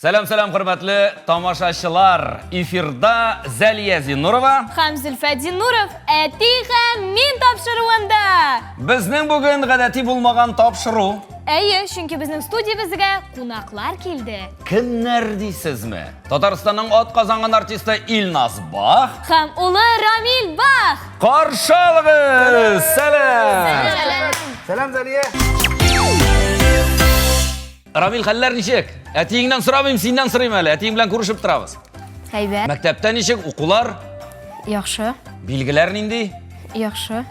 Сәлам, сәлам, хөрмәтле тамашачылар! Эфирда Зәлия Зиннурова һәм Зөлфәт Зиннуров Әти һәм мин тапшыруында. Безнең бүген гадәти булмаган тапшыру. Әйе, чөнки безнең студиябезгә кунаклар килде. Кемнәр дисезме? Татарстанның ат казанган артисты Илназ Бах һәм улы Рамил Бах. Каршы алыгыз! Сәлам! Сәлам! Сәлам, Зәлия! Рамил, хәлләр ничек? Әтиеңнән сорамыйм, синнән сорыйм әле. Әтиең белән күрешеп торабыз. Әйбәт. Мәктәптә ничек? Укулар? Яхшы. Билгеләр нинди? Яхшы.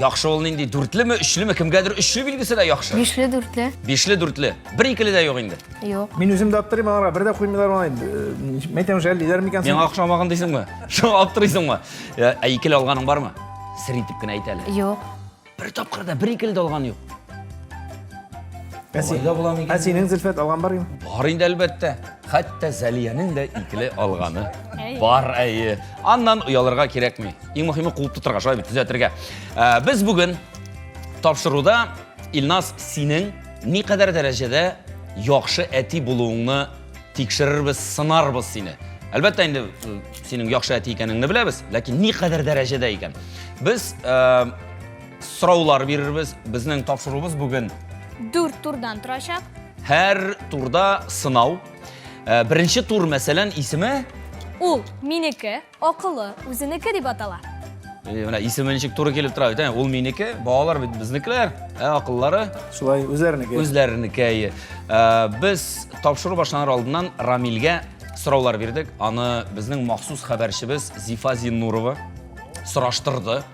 Яхшы ул нинди? Дүртлеме, өчлеме? Кемгәдер өчле билгесе дә яхшы. Бишле, дүртле. Бишле, дүртле. Бер икеле дә юк инде. Юк. Мин үзем дә аптырыйм аларга, бер дә куймыйлар алай. Мәйтәм, жәллиләр микән соң? Миңа охшамаган дисеңме? Шуңа аптырыйсыңмы? Ә икеле алганың бармы? Сер итеп кенә әйт әле. Юк. Бер тапкыр да бер икеле дә алган юк. Ә син, да була микән? Ә синең Зөлфәт алган бар инде? Бар инде әлбәттә. Хәтта Зәлиянең дә икеле алганы бар, әйе. Аннан оялырга кирәкми. Иң мөһиме куып тотарга, шулай бит, төзәтергә. Ә, без бүген тапшыруда Илназ синең никадәр дәрәҗәдә яхшы әти булуыңны тикшерербез, сынарбыз сине. Әлбәттә инде э, синең яхшы әти икәнеңне беләбез, ләкин никадәр дәрәҗәдә икән. Без э, сораулар бирербез. Безнең тапшыруыбыз бүген дүрт турдан торачак. Һәр турда сынау. Э, беренче тур, мәсәлән, исеме Ул минеке, акылы үзенеке дип атала. Э, менә исеме ничек туры килеп тора бит, ә? Ул минеке, балалар бит безнекеләр, ә акыллары шулай үзләренеке. Үзләренеке, әйе. Э, без тапшыру башланыр алдыннан Рамилгә сораулар бирдек. Аны безнең махсус хәбәрчебез Зифа Зиннурова сораштырды.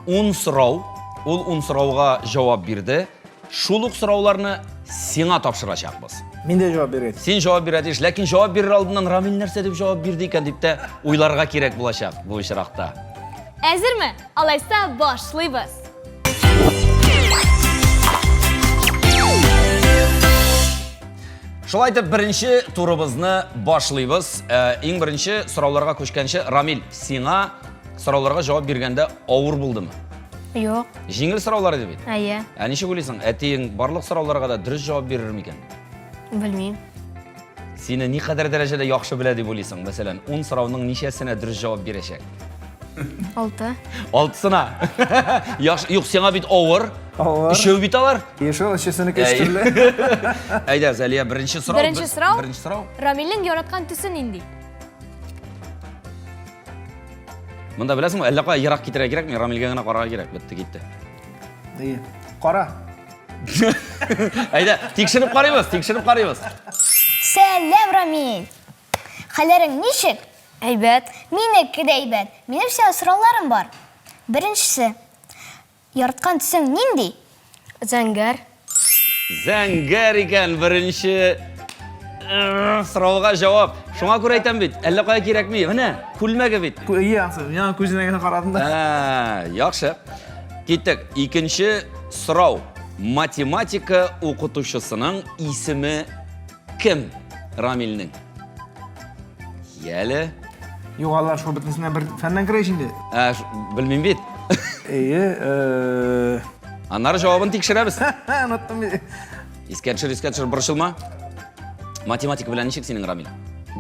Ун сорау, ул ун сорауга җавап бирде. Шул ук сорауларны сиңа тапшырачакбыз. Мин дә җавап бирергә Син җавап бирә тиеш, ләкин җавап бирер алдыннан Рамил нәрсә дип җавап бирде икән дип тә уйларга кирәк булачак бу очракта. Әзерме? Алайса башлыйбыз. Шулай итеп, беренче турыбызны башлыйбыз. Э, иң беренче сорауларга күчкәнче, Рамил, сиңа сорауларга җавап биргәндә авыр булдымы? Юк. Җиңел сораулар иде бит. Әйе. Ә ничек уйлыйсың, әтиең барлык сорауларга да дөрес җавап бирер микән? Белмим. Сине никадәр дәрәҗәдә яхшы белә дип уйлыйсың? Мәсәлән, 10 сорауның ничәсенә дөрес җавап бирәчәк? Алты. Алтысына. Яхшы, юк, сиңа бит авыр. Авыр. Өчәү бит алар. Ешел, өчесенеке өч төрле. Әйдә, Зәлия, беренче сорау. Беренче сорау. Беренче сорау. Рамилнең яраткан төсе нинди? Монда беләсеңме, әллә кая ерак китәргә кирәкми, Рамилгә генә карарга кирәк, бетте китте. Әйе. Кара. Әйдә, тикшереп карыйбыз, тикшереп карыйбыз. Сәлам, Рамил! Хәлләрең ничек? Әйбәт. Минеке дә әйбәт. Минем сиңа сорауларым бар. Беренчесе. Яраткан төсең нинди? Зәңгәр. Зәңгәр икән беренче э, сорауга җавап. Шуңа күрә әйтәм бит, әллә кая кирәкми. Менә, күлмәге бит. Ие, ансы, мин аның күзенә генә карадым да. Ә, яхшы. Киттек. Икенче сорау. Математика укытучысының исеме кем Рамилнең? Яле. Юк, алар шул бөтенесенә бер фәннән керә ич инде. Ә, белмим бит. Әйе, э, Аннары җавабын тикшерәбез. Оныттым. Искә төшер, искә төшер, борчылма. Математика белән ничек синең, Рамил?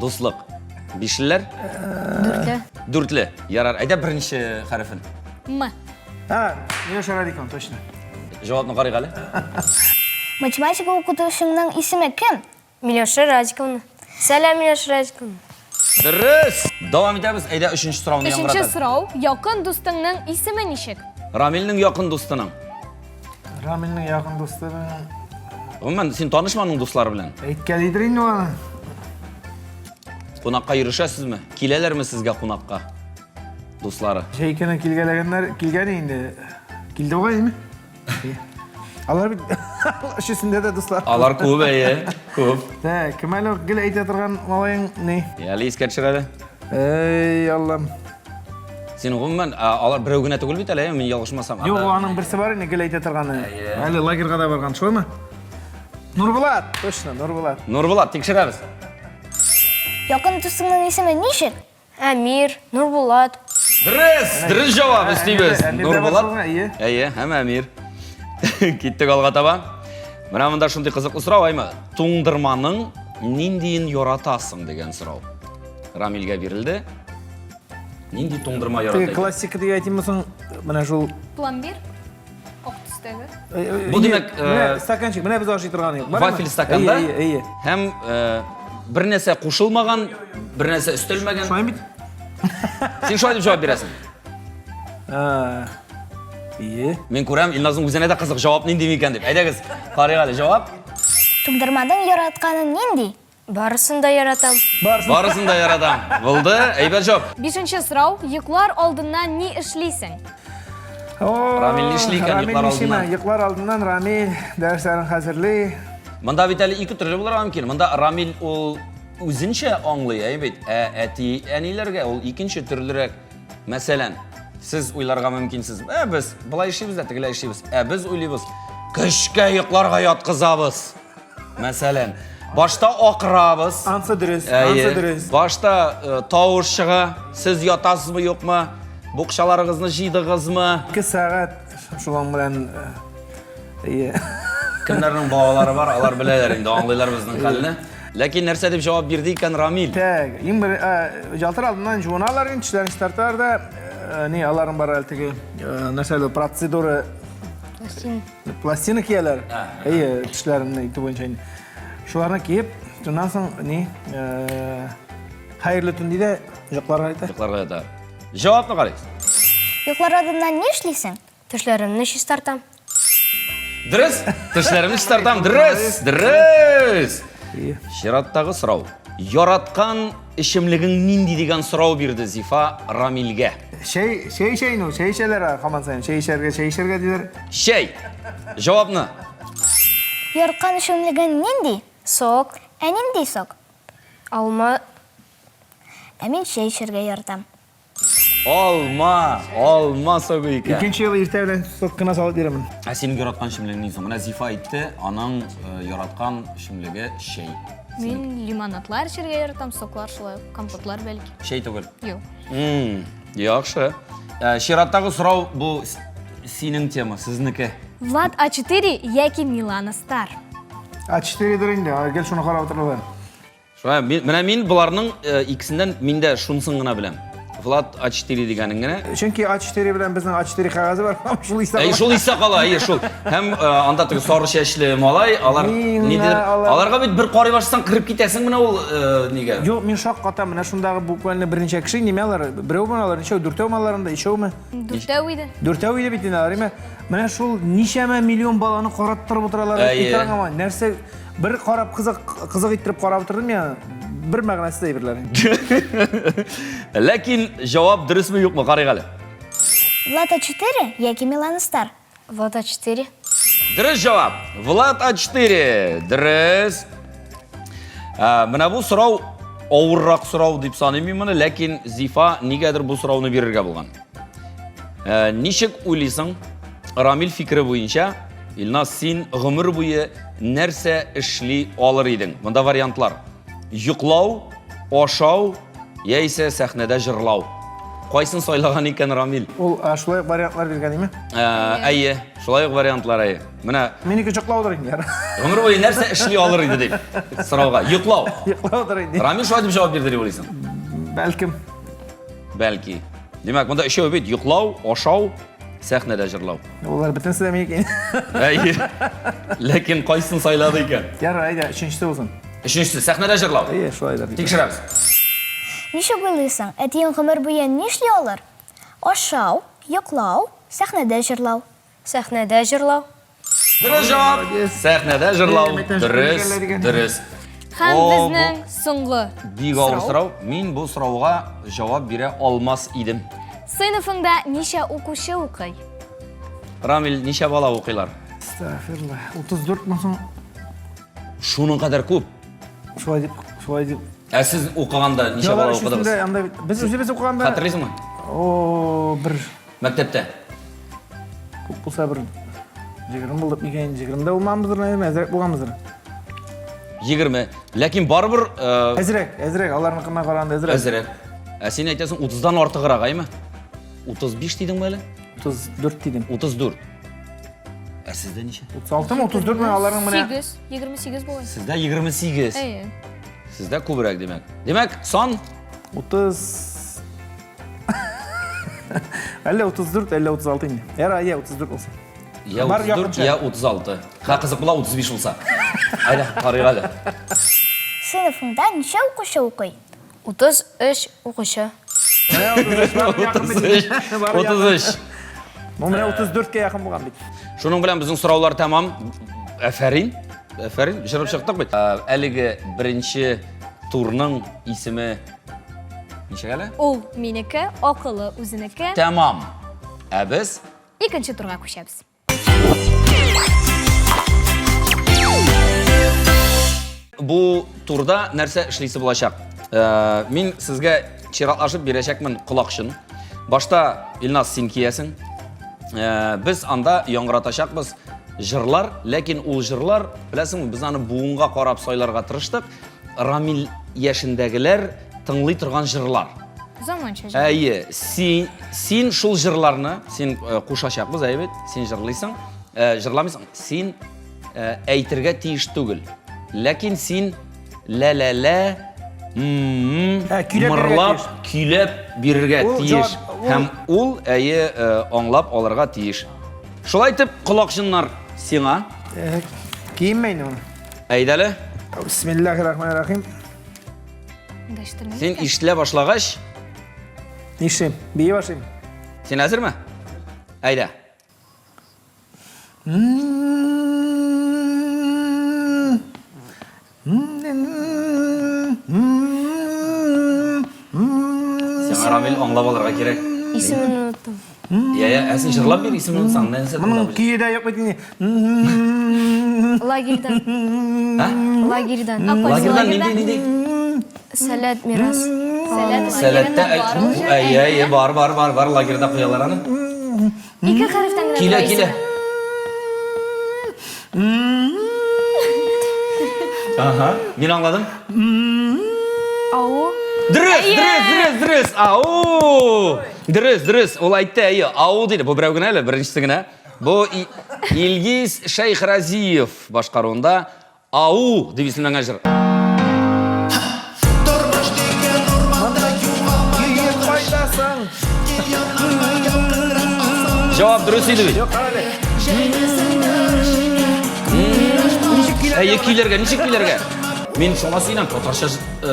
Дуслык. Бишлеләр? Дүртле. Дүртле. Ярар, әйдә беренче хәрефен. М. А, Миләүшә Радиковна, точно. Җавапны карыйк әле. Математика укытучыңның исеме кем? Миләүшә Радиковна. Сәлам, Миләүшә Радиковна. Дөрес! Дәвам итәбез. Әйдә, өченче сорауны Өченче яңгыратабыз. сорау. Якын дустыңның исеме ничек? Рамилнең якын дустының. Рамилнең якын дустының Гомумән, син танышмы аның дуслары белән? Әйткәлидер инде аны. Кунакка йөрешәсезме? Киләләрме сезгә кунакка? Дуслары. Җәй көне килгәләгәннәр килгән инде. Килде бугай, әйме? Алар бит өчесендә дә дуслар. Алар күп, әйе, күп. Тә, кем әле гел әйтә торган малаең ни? Әле искә төшер әле. Эй, Аллам. Син гомумән, алар берәү генә түгел бит әле, мин ялгышмасам. Юк, аның берсе бар инде гел әйтә торганы. Әле лагерьга да барган, шулаймы? Нурбулат, точно, Нурбулат. Нурбулат, тикшерәбез. Якын дустыңның исеме ничек? Әмир, Нурбулат. Дөрес, дөрес җавап өстибез. Нурбулат. Әйе. Әйе, һәм Әмир. Киттек алга таба. Менә монда шундый кызыклы сорау, әйме? Туңдырманың Ниндиен яратасың дигән сорау. Рамилгә бирелде. Нинди туңдырма ярата? Теге классика дип әйтимме соң, менә шул Пломбир? Ак төстәге. Бу димәк, менә стаканчик, менә без ашый торган юк. Вафель стаканда. Әйе, әйе. Һәм бер нәрсә кушылмаган, бер нәрсә өстәлмәгән. Шулай бит? Син шулай дип җавап бирәсең. Ие. Мин күрәм, Илназның үзенә дә кызык җавап нинди микән дип. Әйдәгез, карыйк әле җавап. Туңдырманың яратканы нинди? Барысын да яратам. Барысын. Барысын да яратам. Булды, әйбәт җавап. Бишенче сорау, йоклар алдыннан ни эшлисең? Рамил нишли икән Рамил йоклар нишли алдыннан? Йоклар алдыннан Рамил дәресләрен хәзерли. Монда бит әле ике төрле булырга мөмкин. Монда Рамил ул үзенчә аңлый, әй бит. Ә әти әниләргә ул икенче төрлерәк. Мәсәлән, сез уйларга мөмкинсез. Ә без болай эшлибез дә тегеләй эшлибез. Ә без уйлыйбыз, көчкә йокларга яткызабыз. Мәсәлән, башта акырабыз. Ансы дөрес, ансы дөрес. Башта э, тавыш чыга, сез ятасызмы, юкмы? Букчаларыгызны җыйдыгызмы? 2 сәгать шулаң белән э, әйе. Кемнәрнең балалары бар, алар беләләр инде, аңлыйлар безнең хәлне. Ләкин нәрсә дип җавап бирде икән Рамил? Так, иң бер э, ялтыр алдыннан жуыналар инде, тешләрен чистарталар да, ни, аларның бар әле теге, нәрсә әле, процедура Пластина. Пластина кияләр. Әйе, тешләрен итү буенча инде. Шуларны киеп, шуннан соң ни, хәерле төн ди дә йокларга ята. Йокларга ята. Җавапны карыйк. Йоклар алдыннан ни эшлисең? Тешләремне чистартам. Дөрес! Тешләремне чистартам. Дөрес! Дөрес! Чираттагы сорау. Яраткан эчемлегең нинди дигән сорау бирде Зифа Рамилгә. Чәй, чәй чәй ну, чәй эчәләр һаман саен. Чәй эчәргә, чәй эчәргә диләр. Чәй. Җавапны. Яраткан эчемлегең нинди? Сок. Ә нинди сок? Алма. Ә мин чәй эчәргә яратам. Алма, алма согы икән. Икенче ел иртә белән сок кына салып бирәмен. Ә синең яраткан эчемлегең ни соң? Менә Зифа әйтте, аның э, яраткан эчемлеге чәй. Мин лимонадлар эчәргә яратам, соклар шулай ук, компотлар бәлки. Чәй түгел. Юк. М, Яхшы. Э, Чираттагы сорау бу синең тема, сезнеке. Влад А4 яки Милана Стар. А4-дер инде, гел шуны карап утыралар. Шулай, менә мин боларның э, икесеннән мин дә шунысын гына беләм. Влад А4 дигәнен генә. Чөнки А4 белән безнең А4 кәгазе бар, шул истә кала. Шул истә кала, әйе, шул. Һәм э, анда теге сары чәчле малай, алар нидер, аларга бит бер карый башласаң кереп китәсең менә ул э, нигә. Юк, мин шак катам, менә шундагы буквально берничә кеше, нимә алар, берәүме алар, ничәү, дүртәүме алар анда, өчәүме? Дүртәү иде. Дүртәү иде бит инде алар, әйме? Менә шул ничәмә миллион баланы караттырып утыралар, экранга нәрсә Бер карап кызык, кызык иттереп карап утырдым я, бер мәгънәсез әйберләр. Ләкин җавап дөресме юкмы, карыйк әле. Влад А4 яки Милана Стар? Влад А4. Дөрес җавап. Влад А4. Дөрес. Ә, менә бу сорау авыррак сорау дип саныйм мин моны, ләкин Зифа нигәдер бу сорауны бирергә булган. Ә, ничек уйлыйсың, Рамил фикере буенча, Илназ, син гомер буе нәрсә эшли алыр идең? Монда вариантлар. Йоклау, ашау, яисә сәхнәдә җырлау. Кайсын сайлаган икән Рамил? Ул шулай ук вариантлар биргән име? Әйе, шулай ук вариантлар, әйе. Менә Минеке йоклаудыр инде. Гомер буе нәрсә эшли алыр иде дип сорауга. Йоклау. Йоклаудыр инде. Рамил шулай дип җавап бирде дип уйлыйсың? Бәлкем. Бәлки. Димәк, монда өчәү бит: йоклау, ашау, Сәхнәдә җырлау. Улар бөтенесе дә минеке. Әйе. Ләкин кайсын сайлады икән? Ярар, әйдә, өченчесе булсын. Өченчесе, сәхнәдә җырлау. Әйе, шулай да. Тикшерәбез. Ничек уйлыйсың, әтиең гомер буе нишли алыр? Ашау, йоклау, сәхнәдә җырлау. Сәхнәдә җырлау. Дөрес җавап. Сәхнәдә җырлау. Дөрес, дөрес. Һәм безнең соңгы Бик авыр сорау. Мин бу сорауга җавап бирә алмас идем. Сыйныфыңда ничә укучы укый? Рамил, ничә бала укыйлар? Астагфирулла. 34 мы соң? Шуның кадәр күп. Шулай дип, шулай дип. Ә сез укыганда ничә бала укыдыгыз? Анда без үзебез укыганда. Хәтерлисеңме? О, бер Мәктәптә. Күп булса бер 20 булдык микән, 20 дә булмамыздыр, наверное, әзрәк булганбыздыр. 20. Ләкин барыбер э, Әзрәк, әзрәк, аларныкына караганда әзрәк. әзрәк. Ә син әйтәсең 30-дан артыграк, әйме? 35 дидеңме әле? 34 дидем. 34. Ә сездә ничә? 36 мы, 34 мы, аларның менә. 8, 28 бугай. Сездә 28. Әйе. Сездә күбрәк, димәк. Димәк, сан 30 Әллә 34, әллә 36 инде. Яра, я 34 булсын. Я Бар 34, якынча. я 36. Ха, кызык була 35 булса. Әйдә, карыйк әле. Сыйныфыңда ничә укучы укый? 33 укучы. Менә 33, бар якын бит. 33. Бар якын. 33. Бу менә 34-кә якын булган бит. Шуның белән безнең сораулар тәмам. Әфәрин. Әфәрин, җырып чыктык бит. Ә, Әлеге беренче турның исеме ничек әле? Ул минеке, акылы үзенеке. Тәмам. Ә без Икенче турга күчәбез. Бу турда нәрсә эшлисе булачак? Э, мин сезгә чиратлашып бирәчәкмен колакчын. Башта Илназ син киясең. Э, без анда яңгыратачакбыз җырлар, ләкин ул җырлар, беләсеңме, без аны буынга карап сайларга тырыштык. Рамил яшендәгеләр тыңлый торган җырлар. Заманча җыр. Әйе, син, син шул җырларны, син э, кушачакбыз, әйе бит, син җырлыйсың, э, җырламыйсың, син э, әйтергә тиеш түгел. Ләкин син лә-лә-лә, м-м, Ә, көйләп бирергә мырлап, көйләп бирергә Ул тиеш. җавап- ул- Һәм ул, әйе, э, аңлап алырга тиеш. Шулай итеп, колакчыннар сиңа. Э, Киенмә инде моны. Әйдәле. Бисмиллахир-рахманир-рахим. Дәштермә. Син ишетелә башлагач, Нишлим? Бии башлыйм. син әзерме? Әйдә. Сиңа Рамил аңлап алырга кирәк. Исемен оныттым. Я, я, ә син җырлап бир, исемен онытсаң, нәрсә Моның тыңлап көе дә юк бит инде. Лагерьдан. Ә? Лагерьдан. Лагерьдан нинди, нинди? Сәләт мирас. Сәләт Сәләттә, лагеренда бар ул җыр. әй, әй, бар, бар, бар, бар, лагерьда куялар аны. Ике хәрефтән генә Килә, тора килә. исеме. Ага, мин аңладым. Ау. Дөрес, дөрес, дөрес, дөрес. Ау! Дөрес, дөрес. Ул әйтте, әйе, ау диде. Бу берәү генә әле, беренчесе генә. Бу Илгиз Шәйхразиев башкаруында Ау дип исемләнгән җыр. Кайтасың. Җавап дөрес иде бит. Юк, кара әле. Ничек килә? Әйе, көйләргә, ничек көйләргә? Мин шуңа сөенәм, татарча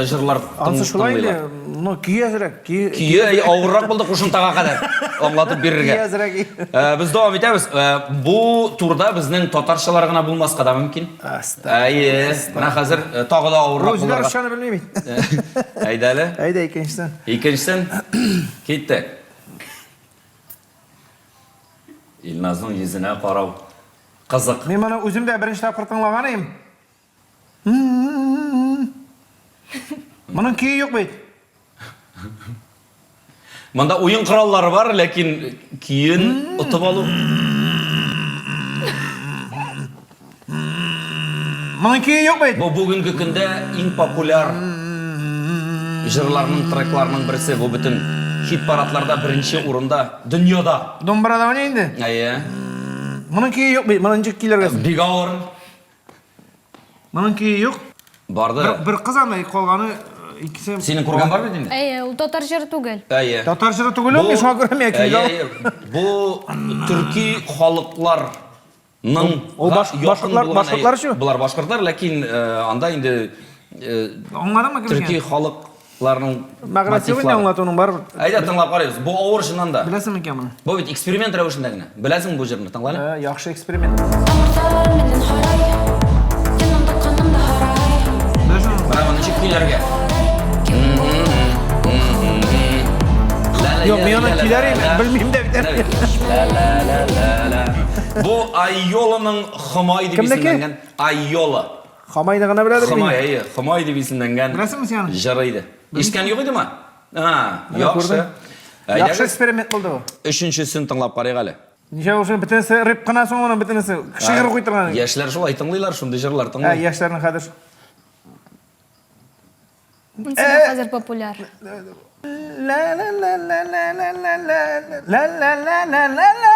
җырлар Ансы шулай инде. тыңлыйлар. Ну, көе әзрәк. Көе Көе әй, авыррак булды кушымтага кадәр аңлатып бирергә. Көе әзрәк. Без дәвам итәбез. Бу турда безнең татарчалар гына булмаска да мөмкин. Әйе, менә хәзер тагы да авыррак Үзләр булырга. русчаны белми бит. Әйдә әле. Әйдә икенчесен. Икенчесен киттек. Илназның йөзенә карау кызык. Мин моны үзем дә беренче тапкыр тыңлаган идем. Моның көе юк бит. Монда уен кораллары бар, ләкин көен отып алу. Моның көе юк бит. Бу бүгенге көндә иң популяр җырларның, трекларның берсе. Бу бөтен хит-парадларда беренче урында дөньяда. Домбырада уйный инде. Әйе. Моның көе юк бит. Моны ничек көйләргә соң? Бик авыр. Моның көе юк. Барды. Бер, бер кыз анда, калганы э, икесе. Синең күргән бар бит инде. Әйе, ул татар җыры түгел. Әйе. Татар җыры түгел ул, мин шуңа күрә мин Әйе, көйләү. әйе. Бу төрки халыкларның Ул баш- якын башкортлар- булган, башкортлар әйе, шул. Болар башкортлар, ләкин э, анда инде э, Аңладыңмы кем төрки икәнен? халыкларның Мәгънәсе юк инде мотивлары. аңлатуның барыбер. Әйдә тыңлап карыйбыз. Бу авыр чыннан да. Беләсеңме икән моны? Бу бит эксперимент рәвешендә генә. Беләсеңме бу җырны? Тыңла әле. Э, яхшы эксперимент. Беләсеңме? Менә моны ничек көйләргә? Юк, мин аны көйләр идем, белмим дә бит әле. Бу Айоланың Хомай дип Кемнеке? исемләнгән. Айола. Хамайны гына беләдер Хомай, әйе, Хомай дип исемләнгән. Беләсеңме син аны? Җыр иде. Ишеткән юк идеме? А, яхшы. Күрдем. Яхшы эксперимент булды бу. Өченчесен тыңлап карыйк әле. Ничә булсын, бөтенесе рэп кына соң моның бөтенесе. Шигырь укый торган. Яшьләр шулай тыңлыйлар, шундый җырлар Ә, тыңлый. яшьләрнең хәзер. Монысы да хәзер популяр. Ла ла ла ла ла ла ла ла ла ла ла ла ла ла.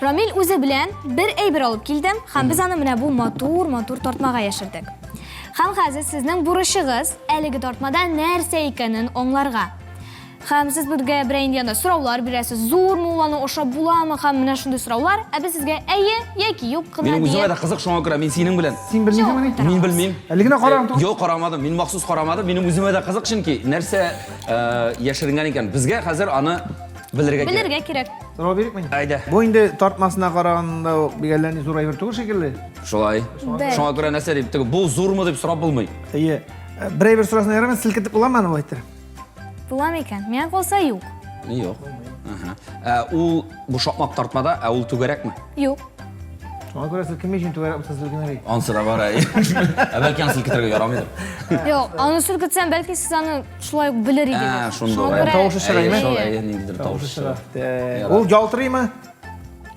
Рамил үзе белән бер әйбер алып килде һәм без аны менә бу матур-матур тартмага яшердек. Һәм хәзер сезнең бурычыгыз әлеге тартмада нәрсә икәнен аңларга. Һәм сез безгә берәй инде янда сораулар бирәсез, зурмы ул, аны ашап буламы һәм менә шундый сораулар, ә без сезгә әйе яки юк кына Минем үземә диеп. дә кызык, шуңа күрә мин синең белән. Син белмисеңмени? Мин белмим. Әле генә караган түгел. Юк, карамадым. Мин махсус карамадым. Минем үземә дә кызык, чөнки нәрсә э, яшеренгән икән. Безгә хәзер аны белергә кирәк. Белергә кирәк. Сорау бирикме? Әйдә. Бу инде тартмасына караганда ук бик әллә ни зур әйбер түгел шикелле. Шулай. Шуңа күрә нәрсә дип, теге бу зурмы дип сорап булмый. Әйе. Э, Бер әйбер сорасаң ярамый, селкетеп буламы аны болай иттереп? Була микән? Миңа калса юк. Юк. Ага. Ә ул бу шакмак тартмада, ә ул түгәрәкме? Юк. Шуңа күрә селкенми өчен түгәрәк булса селкенер иде. Ансы да бар, әй. Ә бәлки аны селкетергә ярамыйдыр. Юк, аны селкетсәм, бәлки сез аны шулай ук белер Ә, идегез. шунда. Шуңа күрә- Тавышы чыга, Әйе, әйме? шул, әйе, ниндидер тавышы чыга. Тә- Ул ялтырыймы?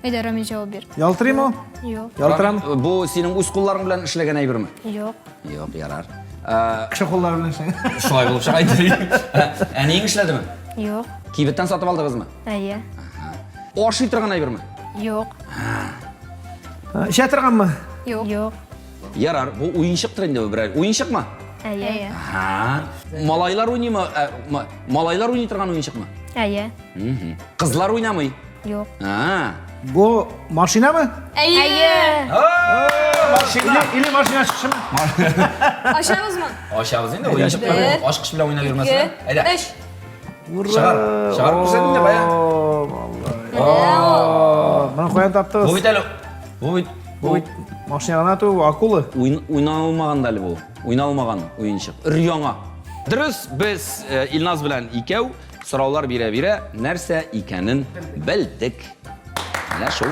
Әйдә, Рамил җавап бир. Ялтырыймы ул? Юк. Ялтырамы? Бу синең үз кулларың белән эшләгән әйберме? Юк. Юк, ярар. Ә, Кеше куллары белән эшләгән. Шулай булып чыга инде. Әниең эшләдеме? Юк. Кибеттән сатып алдыгызмы? Әйе. Ашый торган әйберме? Юк. Эчә торганмы? Юк. Юк. Ярар, бу уенчыктыр инде бу берәр. Уенчыкмы? Әйе. Ага. Малайлар уйныймы? Ә, Малайлар уйный торган уенчыкмы? Әйе. Кызлар уйнамый. Юк. А. Бу машинамы? Әйе. Машина. Или машина чыкшымы? Ачабызмы? Ачабыз инде, уенчык белән. Ачкыч белән уйнап йөрмәсеннәр. Әйдә. Өч. Чыгар. Чыгар күрсәт инде бая. Моны каян Бу таптыгыз? бит әле бу бит Бу бит машина гына түгел, акула. Уйналмаган да әле бу. Уйналмаган уенчык. Өр-яңа. Дөрес, без э, Илназ белән икәү Сораулар бирә-бирә нәрсә икәнен белдек. Менә шул.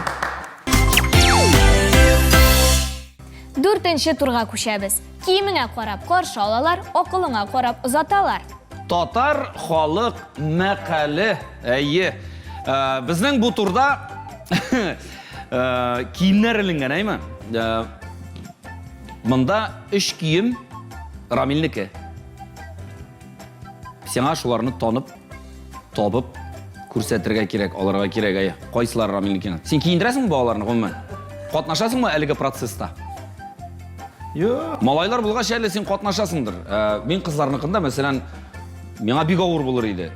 Дүртенче турга күчәбез. Киемеңә карап каршы алалар, акылыңа карап озаталар. Татар халык мәкале. Әйе. Э, безнең бу турда э, киемнәр эленгән, әйме? Э, монда өч кием Рамилнеке. Сиңа шуларны танып, табып күрсәтергә кирәк, алырга кирәк, әйе. Кайсылары Рамилнеке? Син киендерәсеңме балаларны гомумән? Катнашасыңмы әлеге процесста? Юк. Малайлар булгач әле син катнашасыңдыр. Ә, мин кызларныкында, мәсәлән, миңа бик авыр булыр иде.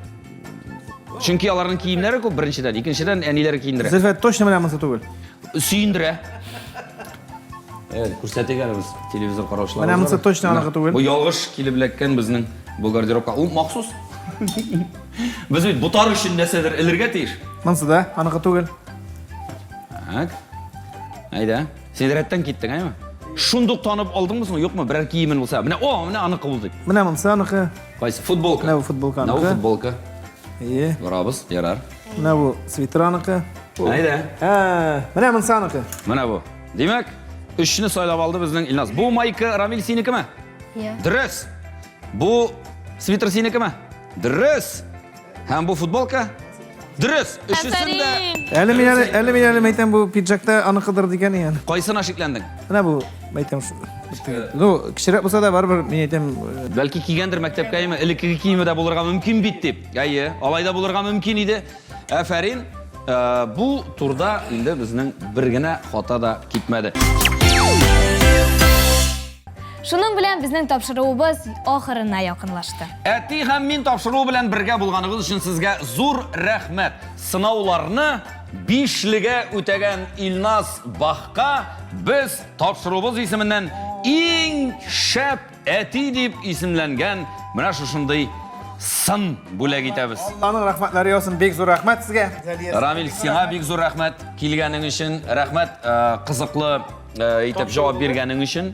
Чөнки аларның киемнәре күп, беренчедән, икенчедән әниләре киендерә. Зөлфәт точно менә монысы түгел. Сөендерә. Э, күрсәтик әле без телевизор караучыларыбызга. Менә монысы точно аныкы түгел. Бу ялгыш килеп эләккән безнең бу гардеробка. Ул махсус. Без бит бутар өчен нәрсәдер элергә тиеш. Монысы да аныкы түгел. Так. Әйдә. Син рәттән киттең, әйме? Шундук танып алдыңмы соң, юкмы? Берәр киемен булса. Менә, о, менә аныкы ул дип. Менә монысы аныкы. Кайсы? Футболка. Менә бу футболка Менә бу аныкы. футболка. Әйе. Барабыз, ярар. Менә бу свитер аныкы. Әйдә. Ә, менә монысы аныкы. Менә бу. Димәк, өчне сайлап алды безнең Илназ. Бу майка Рамил синекеме? Я. Дөрес. Бу свитер синекеме? Дөрес. Һәм бу футболка? Дөрес. Өчесен дә Әле мин әле, әле мин әле мәйтәм бу пиджакта аныкыдыр дигән икән. Кайсына шикләндең? Менә бу мәйтәм. Ну, кечерәк булса да барыбер мин әйтәм. Э, Бәлки кигәндер мәктәпкә әйме, элеккеге киеме дә булырга мөмкин бит дип. Әйе, алай да булырга мөмкин иде. Афәрин. Э, бу турда инде безнең бер генә хата да китмәде. Шуның белән безнең тапшыруыбыз ахырына якынлашты. Әти һәм мин тапшыруы белән бергә булганыгыз өчен сезгә зур рәхмәт. Сынауларны бишлегә үтәгән Илназ Бахка без тапшыруыбыз исеменнән иң шәп Әти дип исемләнгән менә шушындый сын бүләк итәбез. Алланың рәхмәтләре яусын, бик зур рәхмәт сезгә. Рамил, сиңа бик зур рәхмәт килгәнең өчен, рәхмәт э, кызыклы э, итеп җавап биргәнең өчен.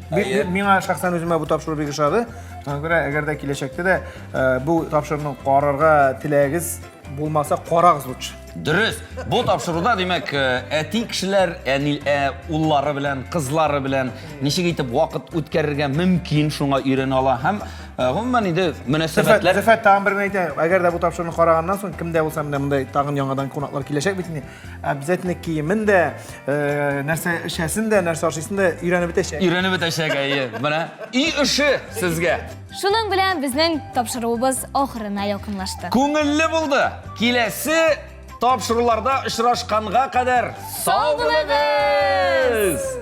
Миңа шәхсән үземә бу тапшыру бик ошады. Шуңа күрә, әгәр дә киләчәктә дә э, бу тапшыруны карарга теләгегез булмаса, карагыз лучше. Дөрес. Бу тапшыруда, димәк, э, әти кешеләр әни ә, уллары белән, кызлары белән ничек итеп вакыт үткәрергә мөмкин, шуңа өйрәнә ала һәм э, гомумән инде мөнәсәбәтләр Зөфәт, тагын бер генә әйтә, әгәр дә бу тапшыруны караганнан соң кемдә булса менә мондай тагын яңадан кунаклар киләчәк бит инде. Обязательно киемен дә, э, нәрсә эчәсен дә, нәрсә ашыйсын да өйрәнеп бетәчәк. Өйрәнеп бетәчәк, әйе. Менә өй эше сезгә. Шуның белән безнең тапшыруыбыз ахырына якынлашты. Күңелле булды. Киләсе тапшыруларда очрашканга кадәр сау булыгыз!